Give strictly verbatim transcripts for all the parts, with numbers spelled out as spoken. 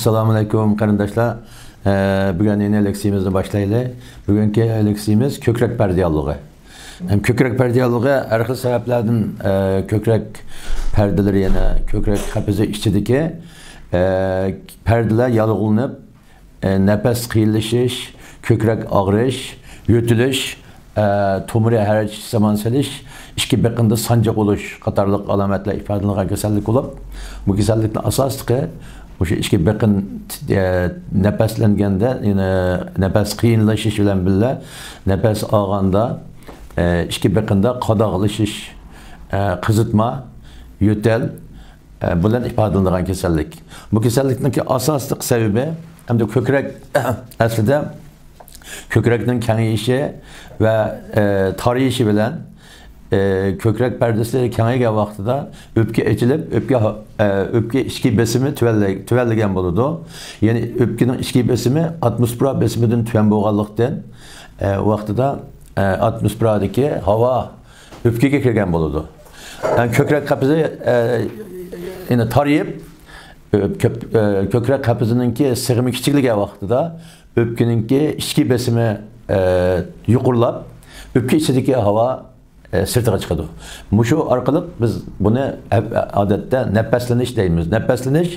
ئەسسالامۇئەلەيكۇم، قېرىنداشلار. ئە، بۈگۈن يەنە لېكسىيىمىزنى باشلايلى. بۈگۈنكى لېكسىيىمىز كۆكرەك پەردە ياللۇغى. ھەم كۆكرەك پەردە ياللۇغى ھەر خىل سەۋەبلەردىن، ئە، كۆكرەك پەردىلىرى، يەنە كۆكرەك قەپىسى ئىچىدىكى، ئە، پەردىلەر ياللۇغلىنىپ، ئە، نەپەس قىيىنلىشىش، كۆكرەك ئاغرىش، يۆتىلىش، ئە، تومۇرى ھەرىچ زامان سېلىش، ئىچكى بېقىندا سانجىق بولۇش قاتارلىق ئالامەتلەر ئىپادىلىنىدىغان كېسەللىك بولۇپ، بۇ كېسەللىكنىڭ ئاساسلىقى مۇشۇ ئىچكى بېقىن، ئە، نەپەسلەنگەندە، يەنە نەپەس قىيىنلىشىش بىلەن بىللە نەپەس ئالغاندا، ئە، ئىچكى بېقىندا قاداغلىشىش، ئە، قىزىتما، يۆتەل، ئە، بىلەن ئىپادىلىنىدىغان كېسەللىك. بۇ كېسەللىكنىڭكى ئاساسلىق سەۋەبى ھەمدە كۆكرەك، ئەسلىدە كۆكرەكنىڭ كېڭىيىشى ۋە، ئە، تارىيىشى بىلەن، ئە، كۆكرەك پەردىسى كېڭەيگەن ۋاقتىدا ئۆپكە ئېچىلىپ، ئۆپكە، ئە، ئۆپكە ئىچكى بېسىمى تۆۋەنلەي-، تۆۋەنلىگەن بولىدۇ. يەنى ئۆپكىنىڭ ئىچكى بېسىمى ئاتموسفېرا بېسىمىدىن تۆۋەن بولغانلىقتىن، ئە، ۋاقتىدا، ئە، ئاتموسفېرادىكى ھاۋا ئۆپكىگە كىرگەن بولىدۇ. يەنى كۆكرەك قەپىسى، ئە، يەنە تارىيىپ، ئۆ-، كۆپ-، ئە، كۆكرەك قەپىسىنىڭكى سىغىمى كىچىكلىگەن ۋاقتىدا ئۆپكىنىڭكى ئىچكى بېسىمى، ئە، يۇقىرىلاپ، ئۆپكە ئىچىدىكى ھاۋا، ئە، سىرتىغا چىقىدۇ. مۇشۇ ئارقىلىق بىز بۇنى ئە-، ئادەتتە نەپەسلىنىش دەيمىز. نەپەسلىنىش،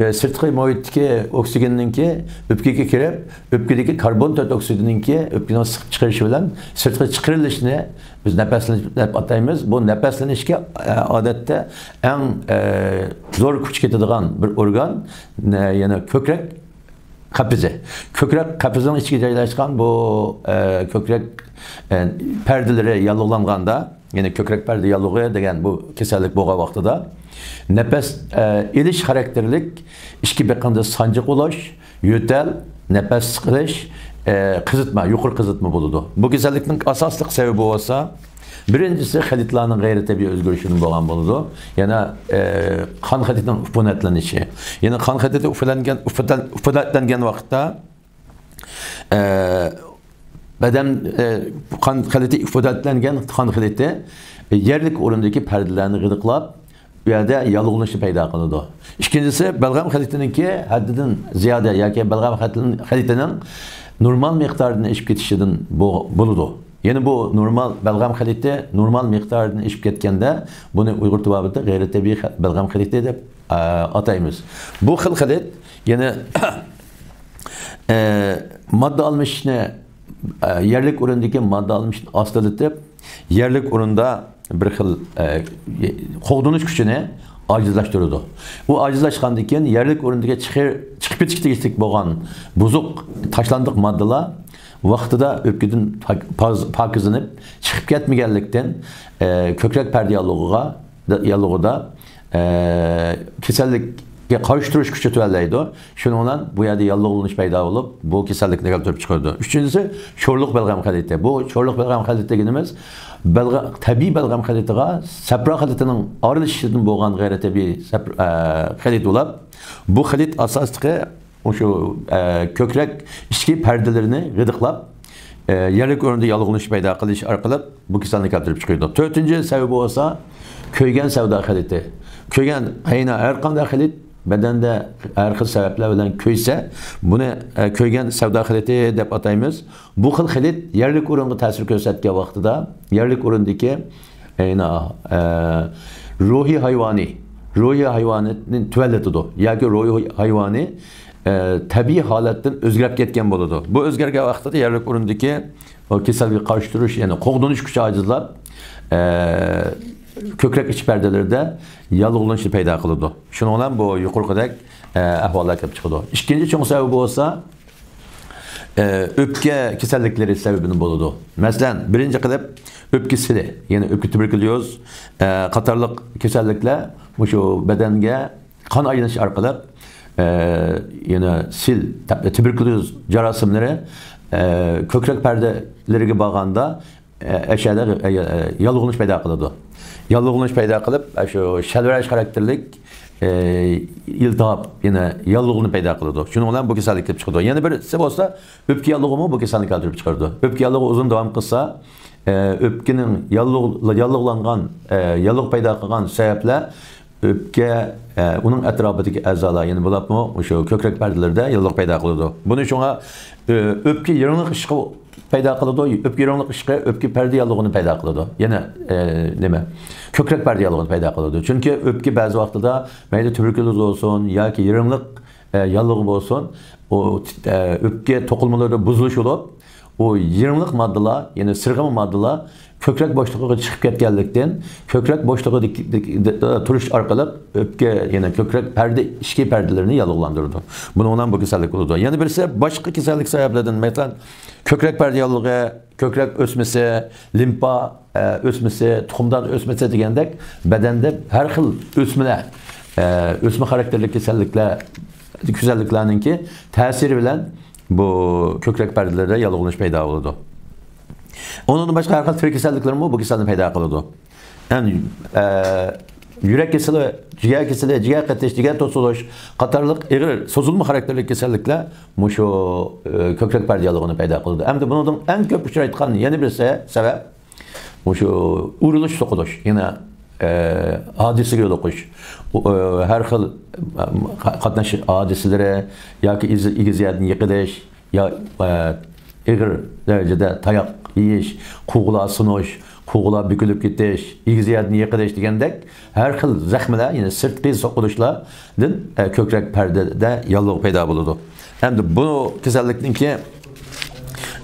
ئە، سىرتقى مۇھىتتىكى ئوكسىگېننىڭكى ئۆپكىگە كىرىپ، ئۆپكىدىكى كاربون تۆت ئوكسىدىنىڭكى ئۆپكىنىڭ سىقىپ چىقىرىشى بىلەن سىرتقا چىقىرىلىشىنى بىز نەپەسلىنىش دەپ ئاتايمىز. بۇ نەپەسلىنىشكە، ئە، ئادەتتە ئەڭ، ئە، زور كۈچ كېتىدىغان بىر ئورگان، نە-، يەنە كۆكرەك قەپىسى. كۆكرەك قەپىسىنىڭ ئىچىگە جايلاشقان بۇ، ئە، كۆكرەك، ئە، پەردىلىرى ياللۇغلانغاندا، يەنى كۆكرەك پەردە ياللۇغى دېگەن بۇ كېسەللىك بولغان ۋاقتىدا نەپەس، ئە، ئېلىش خاراكتېرلىك ئىچكى بېقىندا سانجىق بولۇش، يۆتەل، نەپەس سىقىلىش، ئە، قىزىتما، يۇقىرى قىزىتما بولىدۇ. بۇ كېسەللىكنىڭ ئاساسلىق سەۋەبى بولسا، بىرىنچىسى خىلىتلارنىڭ غەيرىي تەبىئىي ئۆزگىرىشىدىن بولغان بولىدۇ. يەنە، ئە، قان خىلىتىنىڭ ئۇپۇنەتلىنىشى. يەنە قان خىلىتى ئۇپۇنەتلەنگەن، ئۇپۇنەت-، ئۇپۇنەتلەنگەن ۋاقىتتا، ئە، بەدەن، ئە، قان خىلىتى، ئۇپۇنەتلەنگەن قان خىلىتى يەرلىك ئورۇندىكى پەردىلەرنى غىدىقلاپ، بۇ يەردە ياللۇغلىنىشنى پەيدا قىلىدۇ. ئىككىنچىسى، بەلغەم خىلىتىنىڭكى ھەددىدىن زىيادە ياكى بەلغەم خىلىتىنىڭ نورمال مىقدارىدىن ئېشىپ كېتىشىدىن بو-، بولىدۇ. يەنى بۇ نورمال، بەلغەم خىلىتى نورمال مىقدارىدىن ئېشىپ كەتكەندە، بۇنى ئۇيغۇر تېبابىتىدە غەيرىي تەبىئىي خە-، بەلغەم خىلىتى دەپ، ئە، ئاتايمىز. بۇ خىل خىلىت يەنە، ئە، ماددا ئالمىشىشنى، ئە، يەرلىك ئورۇندىكى ماددا ئالمىشىشنى ئاستىلىتىپ، يەرلىك ئورۇندا بىر خىل، ئە، قوغدىنىش كۈچىنى ئاجىزلاشتۇرىدۇ. ئۇ ئاجىزلاشقاندىن كېيىن يەرلىك ئورۇندىكى چىقىر-، چىقىپ كېتىشكە تېگىشلىك بولغان بۇزۇق، تاشلاندۇق ماددىلار ۋاقتىدا ئۆپكىدىن پاك-، پاز-، پاكىزلىنىپ چىقىپ كەتمىگەنلىكتىن، ئە، كۆكرەك پەردە ياللۇغىغا، ياللۇغىدا، ئە، كېسەللىككە قارشى تۇرۇش كۈچى تۆۋەنلەيدۇ. شۇنىڭ بىلەن بۇ يەردە ياللۇغلىنىش پەيدا بولۇپ، بۇ كېسەللىكنى كەلتۈرۈپ چىقىرىدۇ. ئۈچىنچىسى، شورلۇق بەلغەم خىلىتى. بۇ شورلۇق بەلغەم خىلىتى دېگىنىمىز بەلغە-، تەبىئىي بەلغەم خىلىتىغا سەپرا خىلىتىنىڭ ئارىلىشىشىدىن بولغان غەيرىي تەبىئىي سەپ-، ئە، خىلىت بولۇپ، بۇ خىلىت ئاساسلىقى مۇشۇ، ئە، كۆكرەك ئىچكى پەردىلىرىنى غىدىقلاپ، ئە، يەرلىك ئورۇندا ياللۇغلىنىش پەيدا قىلىش ئارقىلىق بۇ كېسەلنى كەلتۈرۈپ چىقىرىدۇ. تۆتىنچى سەۋەبى بولسا كۆيگەن سەۋدا خىلىتى. كۆيگەن، ئەينى ھەر قانداق خىلىت بەدەندە ھەر خىل سەۋەبلەر بىلەن كۆيسە، بۇنى، ئە، كۆيگەن سەۋدا خىلىتى دەپ ئاتايمىز. بۇ خىل خىلىت يەرلىك ئورۇنغا تەسىر كۆرسەتكەن ۋاقتىدا يەرلىك ئورۇندىكى، ئەينى، ئە، روھىي ھايۋانى، روھىي ھايۋانىنى تۆۋەنلىتىدۇ ياكى روھىي ھايۋانى، ئە، تەبىئىي ھالەتتىن ئۆزگەرىپ كەتكەن بولىدۇ. بۇ ئۆزگەرگەن ۋاقتىدا يەرلىك ئورۇندىكى ئۇ كېسەلگە قارشى تۇرۇش، يەنى قوغدىنىش كۈچى ئاجىزلاپ، ئە، كۆكرەك ئىچ پەردىلىرىدە ياللۇغلىنىشنى پەيدا قىلىدۇ. شۇنىڭ بىلەن بۇ يۇقىرىقىدەك، ئە، ئەھۋاللار كېلىپ چىقىدۇ. ئىككىنچى چوڭ سەۋەبى بولسا، ئە، ئۆپكە كېسەللىكلىرى سەۋەبىدىن بولىدۇ. مەسىلەن، بىرىنچى قىلىپ ئۆپكە سىلى، يەنى ئۆپكە تۇبېركۇليوز، ئە، قاتارلىق كېسەللىكلەر مۇشۇ بەدەنگە قان ئايلىنىش ئارقىلىق، ئە، يەنە سىل، تە-، تۇبېركۇليوز جاراسىملىرى، ئە، كۆكرەك پەردىلىرىگە بارغاندا، ئە، ئەشەدە، ئە، ئە، ياللۇغلىنىش پەيدا قىلىدۇ. ياللۇغلىنىش پەيدا قىلىپ، ئە، شۇ شەلۋەرەش خاراكتېرلىك، ئە، ئىلتىھاب، يەنە ياللۇغنى پەيدا قىلىدۇ. شۇنىڭ بىلەن بۇ كېسەللىك كېلىپ چىقىدۇ. يەنە بىرسى بولسا، ئۆپكە ياللۇغىمۇ بۇ كېسەلنى كەلتۈرۈپ چىقىرىدۇ. ئۆپكە ياللۇغى ئۇزۇن داۋام قىلسا، ئە، ئۆپكىنىڭ ياللۇغ-، ياللۇغلانغان، ئە، ياللۇغ پەيدا قىلغان سەۋەبلەر ئۆپكە، ئە، ئۇنىڭ ئەتراپىدىكى ئەزالار، يەنە بولۇپمۇ مۇشۇ كۆكرەك پەردىلىرىدە ياللۇغ پەيدا قىلىدۇ. بۇنى شۇڭا، ئۆ-، ئۆپكە يىرىڭلىق ئىششىقى پەيدا قىلىدۇ. ئۆپكە يىرىڭلىق ئىششىقى ئۆپكە پەردە ياللۇغىنى پەيدا قىلىدۇ. يەنە، ئە، نېمە؟ كۆكرەك پەردە ياللۇغىنى پەيدا قىلىدۇ. چۈنكى ئۆپكە بەزى ۋاقتىدا مەيلى تۇبېركۇلوز بولسۇن ياكى يىرىڭلىق، ئە، ياللۇغى بولسۇن، ئۇ، ئە، ئۆپكە توقۇلمىلىرىدا بۇزۇلۇش بولۇپ، ئۇ يىرىڭلىق ماددىلار، يەنى سىرغىما ماددىلار كۆكرەك بوشلۇقىغا چىقىپ كەتكەنلىكتىن، كۆكرەك بوشلۇقىدىكى، دىك-، دىك-، تۇرۇش ئارقىلىق ئۆپكە، يەنى كۆكرەك پەردە، ئىچكى پەردىلىرىنى ياللۇغلاندۇرىدۇ. بۇنىڭ بىلەن بۇ كېسەللىك بولىدۇ. يەنە بىرسى باشقا كېسەللىك سەۋەبلىرىدىن، مەسىلەن، كۆكرەك پەردە ياللۇغى، كۆكرەك ئۆسمىسى، لىمفا، ئە، ئۆسمىسى، تۇخۇمدان ئۆسمىسى دېگەندەك بەدەندە ھەر خىل ئۆسمىلەر، ئە، ئۆسمە خاراكتېرلىك كېسەللىكلەر، كېسەللىكلەرنىڭكى تەسىرى بىلەن بۇ كۆكرەك پەردىلىرىدە ياللۇغلىنىش پەيدا بولىدۇ. ئۇنىڭدىن باشقا ھەر خىل تېرە كېسەللىكلىرىمۇ بۇ كېسەلنى پەيدا قىلىدۇ. يەنى، ئە، يۈرەك كېسىلى، جىگەر كېسىلى، جىگەر قېتىش، جىگەر توسۇلۇش قاتارلىق ئېغىر سوزۇلما خاراكتېرلىك كېسەللىكلەر مۇشۇ، ئە، كۆكرەك پەردە ياللۇغىنى پەيدا قىلىدۇ. ئەمدى بۇنىڭدىن ئەڭ كۆپ ئۇچرايدىغان يەنە بىر سە-، سەۋەب، مۇشۇ ئۇرۇلۇش، سوقۇلۇش، يەنە، ئە، ھادىسىگە يولۇقۇش، ئۇ، ئە، ھەر خىل، ئە، قاتناش ھادىسىلىرى ياكى ئېگىز-، ئېگىز يەردىن يىقىلىش، يا، ئە، ئېغىر دەرىجىدە تاياق يېيىش، قوغلا سۇنۇش، قوغلا بۈكۈلۈپ كېتىش، ئېگىز يەردىن يىقىلىش دېگەندەك ھەر خىل زەخمىلەر، يەنى سىرتقى سوقۇلۇشلاردىن، ئە، كۆكرەك پەردىدە ياللۇغ پەيدا بولىدۇ. ئەمدى بۇ كېسەللىكنىڭكى،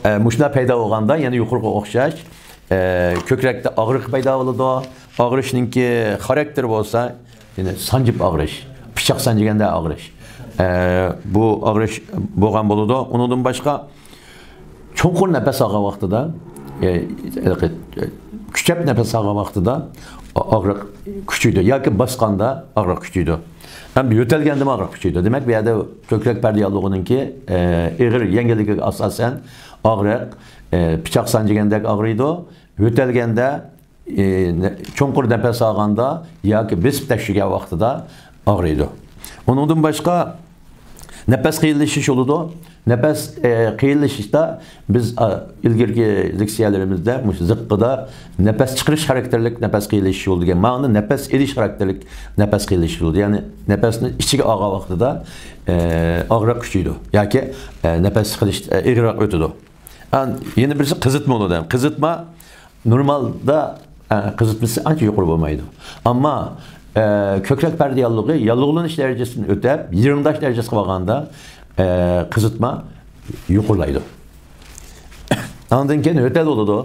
ئە، مۇشۇنداق پەيدا بولغاندا يەنە يۇقىرىقىغا ئوخشاش، ئە، كۆكرەكتە ئاغرىق پەيدا بولىدۇ. ئاغرىشنىڭكى خاراكتېرى بولسا، يەنى سانجىپ ئاغرىش، پىچاق سانجىغاندا ئاغرىش. ئە، بۇ ئاغرىش بولغان بولىدۇ. ئۇنىڭدىن باشقا، چوڭقۇر نەپەس ئالغان ۋاقتىدا، ئە، ھېلىقى، ئە، كۈچەپ نەپەس ئالغان ۋاقتىدا ئا-، ئاغرىق كۈچىيىدۇ ياكى باسقاندا ئاغرىق كۈچىيىدۇ. ھەم يۆتەلگەندىمۇ ئاغرىق كۈچىيىدۇ. دېمەك، بۇ يەردە كۆكرەك پەردە ياللۇغىنىڭكى، ئە، ئېغىر يەڭگىللىكىگە ئاساسەن ئاغرىق، ئە، پىچاق سانجىغاندەك ئاغرىيدۇ. يۆتەلگەندە، ئى، نە-، چوڭقۇر نەپەس ئالغاندا ياكى بېسىپ تەكشۈرگەن ۋاقتىدا ئاغرىيدۇ. ئۇنىڭدىن باشقا، نەپەس قىيىنلىشىش بولىدۇ. نەپەس، ئى، قىيىنلىشىشتا بىز، ئا، ئىلگىرىكى لېكسىيەلىرىمىزدە مۇشۇ زىققىدا نەپەس چىقىرىش خاراكتېرلىك نەپەس قىيىنلىشىش بولىدىكەن. مانا نەپەس ئېلىش خاراكتېرلىك نەپەس قىيىنلىشىش بولىدۇ. يەنى نەپەسنى ئىچىگە ئالغان ۋاقتىدا، ئى، ئاغرىق كۈچىيىدۇ ياكى، ئى، نەپەس قىلىش، ئى، ئېغىرراق ئۆتىدۇ. ئان-، يەنە بىرسى قىزىتما بولىدۇ. قىزىتما نورمالدا، ئە، قىزىتمىسى ئانچە يۇقىرى بولمايدۇ. ئەمما، ئە، كۆكرەك پەردە ياللۇغى ياللۇغلىنىش دەرىجىسىدىن ئۆتۈپ، يىرىڭداش دەرىجىسىگە بارغاندا، ئە، قىزىتما يۇقىرىلايدۇ. ئاندىن كېيىن يۆتەل بولىدۇ.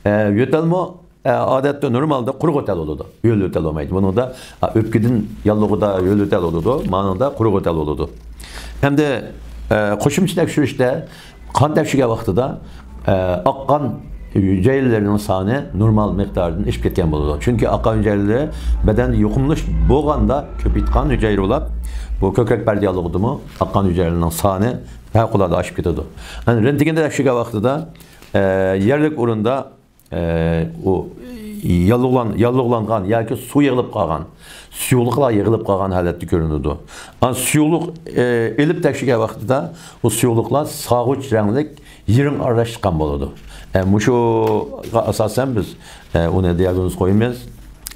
ئە، يۆتەلمۇ، ئە، ئادەتتە نورمالدا قۇرۇق يۆتەل بولىدۇ. ھۆل يۆتەل بولمايدۇ. بۇنىڭدا، ئە، ئۆپكىدىن ياللۇغىدا ھۆل يۆتەل بولىدۇ. مانىڭدا قۇرۇق يۆتەل بولىدۇ. ئەمدى، ئە، قوشۇمچە تەكشۈرۈشتە قان تەكشۈرگەن ۋاقتىدا، ئە، ئاق قان ھۈجەيرىلىرىنىڭ سانى نورمال مىقداردىن ئېشىپ كەتكەن بولىدۇ. چۈنكى ئاق قان ھۈجەيرىلىرى بەدەندە يۇقۇملىنىش بولغاندا كۆپىيىدىغان ھۈجەيرە بولۇپ، بۇ كۆكرەك پەردە ياللۇغىدىمۇ ئاق قان ھۈجەيرىلىرىنىڭ سانى پەۋقۇلئاددە ئاشىپ كېتىدۇ. يەنى رېنتگېندا تەكشۈرگەن ۋاقتىدا، ئە، يەرلىك ئورۇندا ئە، ئۇ ياللۇغلان-، ياللۇغلانغان ياكى سۇ يىغىلىپ قالغان، سۇيۇقلۇقلار يىغىلىپ قالغان ھالەتتە كۆرۈنىدۇ. ئان سۇيۇقلۇق، ئە، ئېلىپ تەكشۈرگەن ۋاقتىدا ئۇ سۇيۇقلۇقلار سارغۇچ رەڭلىك يىرىڭ ئارىلاشقان بولىدۇ. ئە، مۇشۇغا ئاساسەن بىز، ئە، ئۇنى دىياگنوز قويىمىز.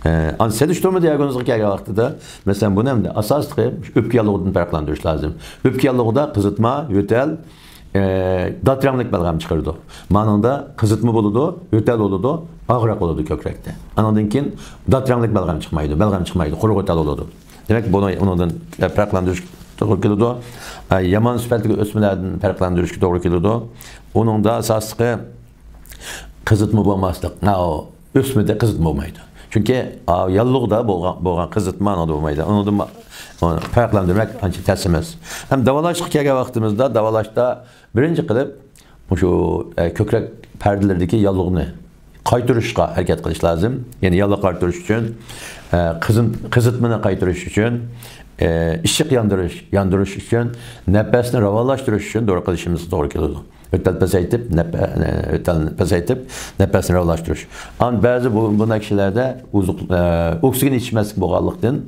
ئە، ئان سېلىشتۇرما دىياگنوزغا كەلگەن ۋاقتىدا، مەسىلەن، بۇنى ئەمدى ئاساسلىقى ئۆپكە ياللۇغىدىن پەرقلەندۈرۈش لازىم. ئۆپكە ياللۇغىدا قىزىتما، يۆتەل، ئى، دات رەڭلىك بەلغەم چىقىرىدۇ. مانىڭدا قىزىتما بولىدۇ، يۆتەل بولىدۇ، ئاغرىق بولىدۇ كۆكرەكتە. ئانىڭدىن كېيىن دات رەڭلىك بەلغەم چىقمايدۇ، بەلغەم چىقمايدۇ، قۇرۇق يۆتەل بولىدۇ. دېمەك، بۇنى ئۇنىڭدىن پەرقلەندۈرۈشكە توغرا كېلىدۇ. ئە، يامان سۈپەتلىك ئۆسمىلەردىن پەرقلەندۈرۈشكە توغرا كېلىدۇ. ئۇنىڭدا ئاساسلىقى قىزىتما بولماسلىق. ئۆسمىدە قىزىتما بولمايدۇ. چۈنكى، ئا، ياللۇغدا بولغان، بولغان قىزىتما ئانىدا بولمايدۇ. ئۇنىڭدىن ما-، ئۇنى پەرقلەندۈرمەك ئانچە تەس ئەمەس. ھەم داۋالاشقا كەلگەن ۋاقتىمىزدا، داۋالاشتا بىرىنچى قىلىپ مۇشۇ، ئە، كۆكرەك پەردىلىرىدىكى ياللۇغنى قايتۇرۇشقا ھەرىكەت قىلىش لازىم. يەنى ياللۇغ قايتۇرۇش ئۈچۈن، ئە، قىزىن-، قىزىتمىنى قايتۇرۇش ئۈچۈن، ئىششىق ياندۇرۇش، ياندۇرۇش ئۈچۈن، نەپەسنى راۋانلاشتۇرۇش ئۈچۈن دورا قىلىشىمىزغا توغرا كېلىدۇ. يۆتەل پەسەيتىپ، نەپە-، يۆتەلنى پەسەيتىپ، نەپەسنى راۋانلاشتۇرۇش. ئان بەزى بۇ، بۇنداق كىشىلەردە ئوزۇق-، ئوكسىگېن يېتىشمەسلىك بولغانلىقتىن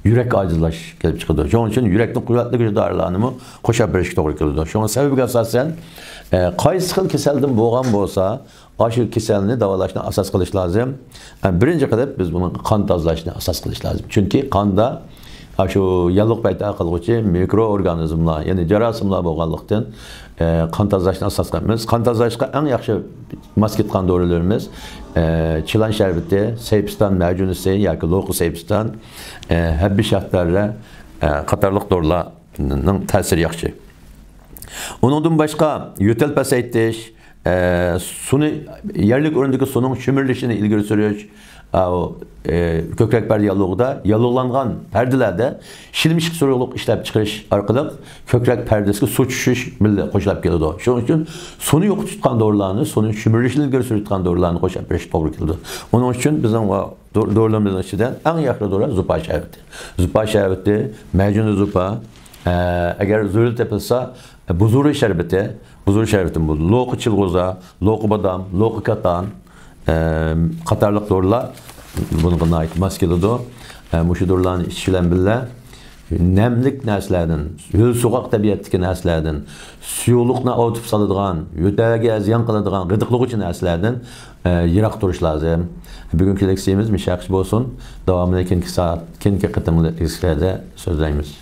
يۈرەك ئاجىزلاش كېلىپ چىقىدۇ. شۇنىڭ ئۈچۈن يۈرەكنى قۇۋۋەتلىگۈچى دورىلارنىمۇ قوشۇپ بېرىشكە توغرا كېلىدۇ. شۇڭا سەۋەبىگە ئاساسەن، قايسى خىل كېسەلدىن بولغان بولسا، ئاشۇ كېسەلنى داۋالاشنى ئاساس قىلىش لازىم. بىرىنچى قىلىپ بىز بۇنىڭ قان تازىلاشنى ئاساس قىلىش لازىم. چۈنكى قاندا ئاشۇ ياللۇغ پەيدا قىلغۇچى مىكرو ئورگانىزملار، يەنى جاراسىملار بولغانلىقتىن، قان تازىلاشنى ئاساس قىلىمىز. قان تازىلاشقا ئەڭ ياخشى ماس كېتىدىغان دورىلىرىمىز، چىلان شەربىتى، سەيپىستان مەجۈنىسى ياكى لوقا سەيپىستان، ھەببى شاھتەررە قاتارلىق دورىلارنىڭ تەسىرى ياخشى. ئۇنىڭدىن باشقا يۆتەل پەسەيتىش، ئە، سۇنى، يەرلىك ئورۇندىكى سۇنىڭ شۈمۈرۈلۈشىنى ئىلگىرى سۈرۈش، ئاۋۇ، ئە، كۆكرەك پەردە ياللۇغىدا، ياللۇغلانغان پەردىلەردە شىلىمشىق سۇيۇقلۇق ئىشلەپ چىقىرىش ئارقىلىق كۆكرەك پەردىسىگە سۇ چۈشۈش بىللە قوشۇلۇپ كېلىدۇ. شۇنىڭ ئۈچۈن سۇنى يوقىتىدىغان دورىلارنى، سۇنىڭ شۈمۈرۈلۈشىنى ئىلگىرى سۈرىدىغان دورىلارنى قوشۇپ بېرىش توغرا كېلىدۇ. ئۇنىڭ ئۈچۈن بىزنىڭ دور-، دورىلىرىمىزنىڭ ئىچىدە ئەڭ ياخشى دورا زۇپا شەربىتى. زۇپا شەربىتى، مەجۈنى زۇپا، ئە، ئەگەر زۆرۈر تېپىلسا، بۇزۇرى شەربىتى، بۇزۇرى شەربىتى بۇ لوقا چىلغۇزا، لوقا بادام، لوقا كاتان، ئە، قاتارلىق دورىلار بۇنىڭغا ناھايىتى ماس كېلىدۇ. ئە، مۇشۇ دورىلارنى ئىچىش بىلەن بىللە، نەملىك نەرسىلەردىن، ھۆل سوغۇق تەبىئەتتىكى نەرسىلەردىن، سۇيۇقلۇقنى ئاۋۇتۇپ سالىدىغان، يۆتەلگە زىيان قىلىدىغان غىدىقلىغۇچى نەرسىلەردىن، ئە، يىراق تۇرۇش لازىم. بۈگۈنكى لېكسىيەمىز مۇشۇ يەرگىچە بولسۇن. داۋامىنى كېيىنكى سائەت، كېيىنكى قېتىملىق لېكسىيەدە سۆزلەيمىز.